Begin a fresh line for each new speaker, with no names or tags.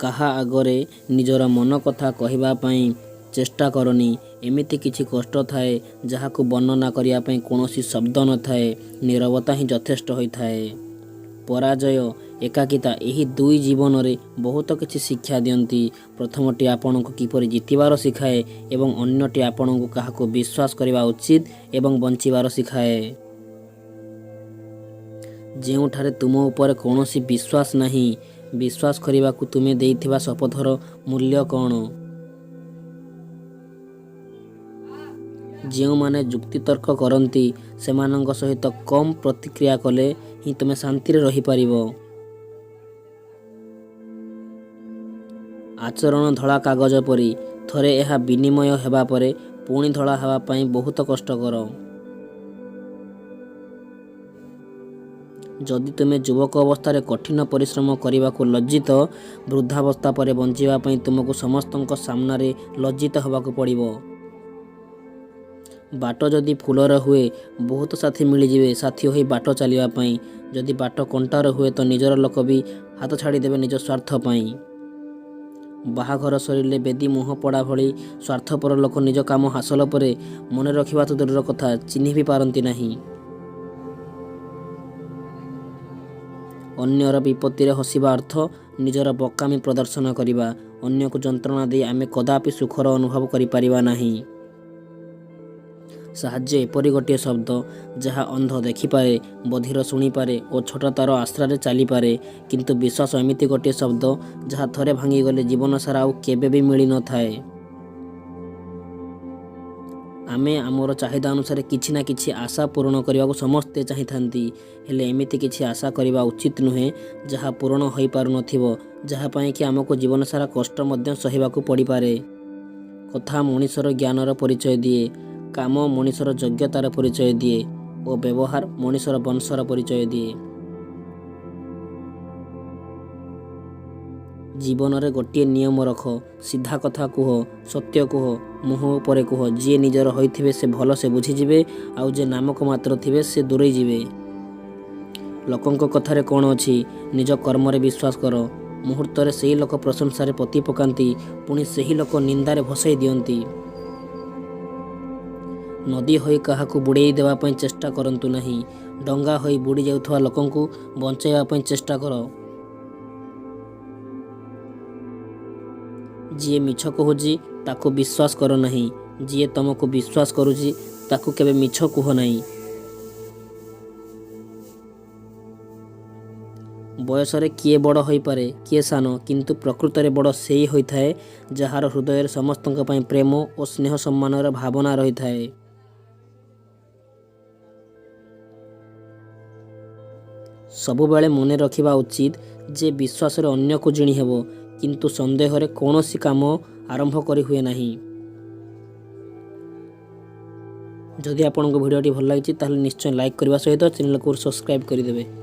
କାହା ଆଗରେ ନିଜର ମନ କଥା କହିବା ପାଇଁ ଚେଷ୍ଟା କରନି। ଏମିତି କିଛି କଷ୍ଟ ଥାଏ, ଯାହାକୁ ବର୍ଣ୍ଣନା କରିବା ପାଇଁ କୌଣସି ଶବ୍ଦ ନଥାଏ, ନୀରବତା ହିଁ ଯଥେଷ୍ଟ ହୋଇଥାଏ। ପରାଜୟ, ଏକାକିତା ଏହି ଦୁଇ ଜୀବନରେ ବହୁତ କିଛି ଶିକ୍ଷା ଦିଅନ୍ତି। ପ୍ରଥମଟି ଆପଣଙ୍କୁ କିପରି ଜିତିବାର ଶିଖାଏ ଏବଂ ଅନ୍ୟଟି ଆପଣଙ୍କୁ କାହାକୁ ବିଶ୍ୱାସ କରିବା ଉଚିତ ଏବଂ ବଞ୍ଚିବାର ଶିଖାଏ। ଯେଉଁଠାରେ ତୁମ ଉପରେ କୌଣସି ବିଶ୍ୱାସ ନାହିଁ, ବିଶ୍ୱାସ କରିବାକୁ ତୁମେ ଦେଇଥିବା ଶପଥର ମୂଲ୍ୟ କ'ଣ? ଯେଉଁମାନେ ଯୁକ୍ତିତର୍କ କରନ୍ତି, ସେମାନଙ୍କ ସହିତ କମ୍ ପ୍ରତିକ୍ରିୟା କଲେ ହିଁ ତୁମେ ଶାନ୍ତିରେ ରହିପାରିବ। ଆଚରଣ ଧଳା କାଗଜ ପରି, ଥରେ ଏହା ବିନିମୟ ହେବା ପରେ ପୁଣି ଧଳା ହେବା ପାଇଁ ବହୁତ କଷ୍ଟକର। ଯଦି ତୁମେ ଯୁବକ ଅବସ୍ଥାରେ କଠିନ ପରିଶ୍ରମ କରିବାକୁ ଲଜ୍ଜିତ, ବୃଦ୍ଧାବସ୍ଥା ପରେ ବଞ୍ଚିବା ପାଇଁ ତୁମକୁ ସମସ୍ତଙ୍କ ସାମ୍ନାରେ ଲଜ୍ଜିତ ହେବାକୁ ପଡ଼ିବ। ବାଟ ଯଦି ଫୁଲର ହୁଏ, ବହୁତ ସାଥୀ ମିଳିଯିବେ ସାଥୀ ହୋଇ ବାଟ ଚାଲିବା ପାଇଁ। ଯଦି ବାଟ କଣ୍ଟାର ହୁଏ ତ ନିଜର ଲୋକ ବି ହାତ ଛାଡ଼ିଦେବେ ନିଜ ସ୍ୱାର୍ଥ ପାଇଁ। ବାହାଘର ସରିଲେ ବେଦୀ ମୁହଁ ପୋଡ଼ା ଭଳି ସ୍ୱାର୍ଥପର ଲୋକ ନିଜ କାମ ହାସଲ ପରେ ମନେ ରଖିବା ତ ଦୂରର କଥା, ଚିହ୍ନି ବି ପାରନ୍ତି ନାହିଁ। ଅନ୍ୟର ବିପତ୍ତିରେ ହସିବା ଅର୍ଥ ନିଜର ବୋକାମି ପ୍ରଦର୍ଶନ କରିବା। ଅନ୍ୟକୁ ଯନ୍ତ୍ରଣା ଦେଇ ଆମେ କଦାପି ସୁଖର ଅନୁଭବ କରିପାରିବା ନାହିଁ। ସାହାଯ୍ୟ ଏପରି ଗୋଟିଏ ଶବ୍ଦ, ଯାହା ଅନ୍ଧ ଦେଖିପାରେ, ବଧିର ଶୁଣିପାରେ ଓ ଛୋଟ ତାର ଆଶ୍ରାରେ ଚାଲିପାରେ। କିନ୍ତୁ ବିଶ୍ୱାସ ଏମିତି ଗୋଟିଏ ଶବ୍ଦ, ଯାହା ଥରେ ଭାଙ୍ଗିଗଲେ ଜୀବନସାରା ଆଉ କେବେ ବି ମିଳିନଥାଏ। ଆମେ ଆମର ଚାହିଦା ଅନୁସାରେ କିଛି ନା କିଛି ଆଶା ପୂରଣ କରିବାକୁ ସମସ୍ତେ ଚାହିଁଥାନ୍ତି। ହେଲେ ଏମିତି କିଛି ଆଶା କରିବା ଉଚିତ ନୁହେଁ, ଯାହା ପୂରଣ ହୋଇପାରୁନଥିବ, ଯାହା ପାଇଁ କି ଆମକୁ ଜୀବନସାରା କଷ୍ଟ ମଧ୍ୟ ସହିବାକୁ ପଡ଼ିପାରେ। କଥା ମଣିଷର ଜ୍ଞାନର ପରିଚୟ ଦିଏ, କାମ ମଣିଷର ଯୋଗ୍ୟତାର ପରିଚୟ ଦିଏ ଓ ବ୍ୟବହାର ମଣିଷର ବଂଶର ପରିଚୟ ଦିଏ। ଜୀବନରେ ଗୋଟିଏ ନିୟମ ରଖ, ସିଧା କଥା କୁହ, ସତ୍ୟ କୁହ, ମୁହଁ ଉପରେ କୁହ। ଯିଏ ନିଜର ହୋଇଥିବେ ସେ ଭଲସେ ବୁଝିଯିବେ, ଆଉ ଯେ ନାମକୁ ମାତ୍ର ଥିବେ ସେ ଦୂରେଇ ଯିବେ। ଲୋକଙ୍କ କଥାରେ କ'ଣ ଅଛି, ନିଜ କର୍ମରେ ବିଶ୍ୱାସ କର। ମୁହୂର୍ତ୍ତରେ ସେହି ଲୋକ ପ୍ରଶଂସାରେ ପୋତି ପକାନ୍ତି, ପୁଣି ସେହି ଲୋକ ନିନ୍ଦାରେ ଭସାଇ ଦିଅନ୍ତି। ନଦୀ ହୋଇ କାହାକୁ ବୁଡ଼େଇ ଦେବା ପାଇଁ ଚେଷ୍ଟା କରନ୍ତୁ ନାହିଁ, ଡଙ୍ଗା ହୋଇ ବୁଡ଼ି ଯାଉଥିବା ଲୋକଙ୍କୁ ବଞ୍ଚାଇବା ପାଇଁ ଚେଷ୍ଟା କର। ଯିଏ ମିଛ କହୁଛି ତାକୁ ବିଶ୍ୱାସ କର ନାହିଁ, ଯିଏ ତମକୁ ବିଶ୍ୱାସ କରୁଛି ତାକୁ କେବେ ମିଛ କୁହ ନାହିଁ। ବୟସରେ କିଏ ବଡ଼ ହୋଇପାରେ, କିଏ ସାନ, କିନ୍ତୁ ପ୍ରକୃତରେ ବଡ଼ ସେଇ ହୋଇଥାଏ, ଯାହାର ହୃଦୟରେ ସମସ୍ତଙ୍କ ପାଇଁ ପ୍ରେମ ଓ ସ୍ନେହ ସମ୍ମାନର ଭାବନା ରହିଥାଏ। ସବୁବେଳେ ମନେ ରଖିବା ଉଚିତ ଯେ ବିଶ୍ୱାସରେ ଅନ୍ୟକୁ ଜିଣିହେବ, କିନ୍ତୁ ସନ୍ଦେହରେ କୌଣସି କାମ ଆରମ୍ଭ କରିହୁଏ ନାହିଁ। ଯଦି ଆପଣଙ୍କୁ ଭିଡ଼ିଓଟି ଭଲ ଲାଗିଛି, ତାହେଲେ ନିଶ୍ଚୟ ଲାଇକ୍ କରିବା ସହିତ ଚ୍ୟାନେଲକୁ ସବସ୍କ୍ରାଇବ୍ କରିଦେବେ।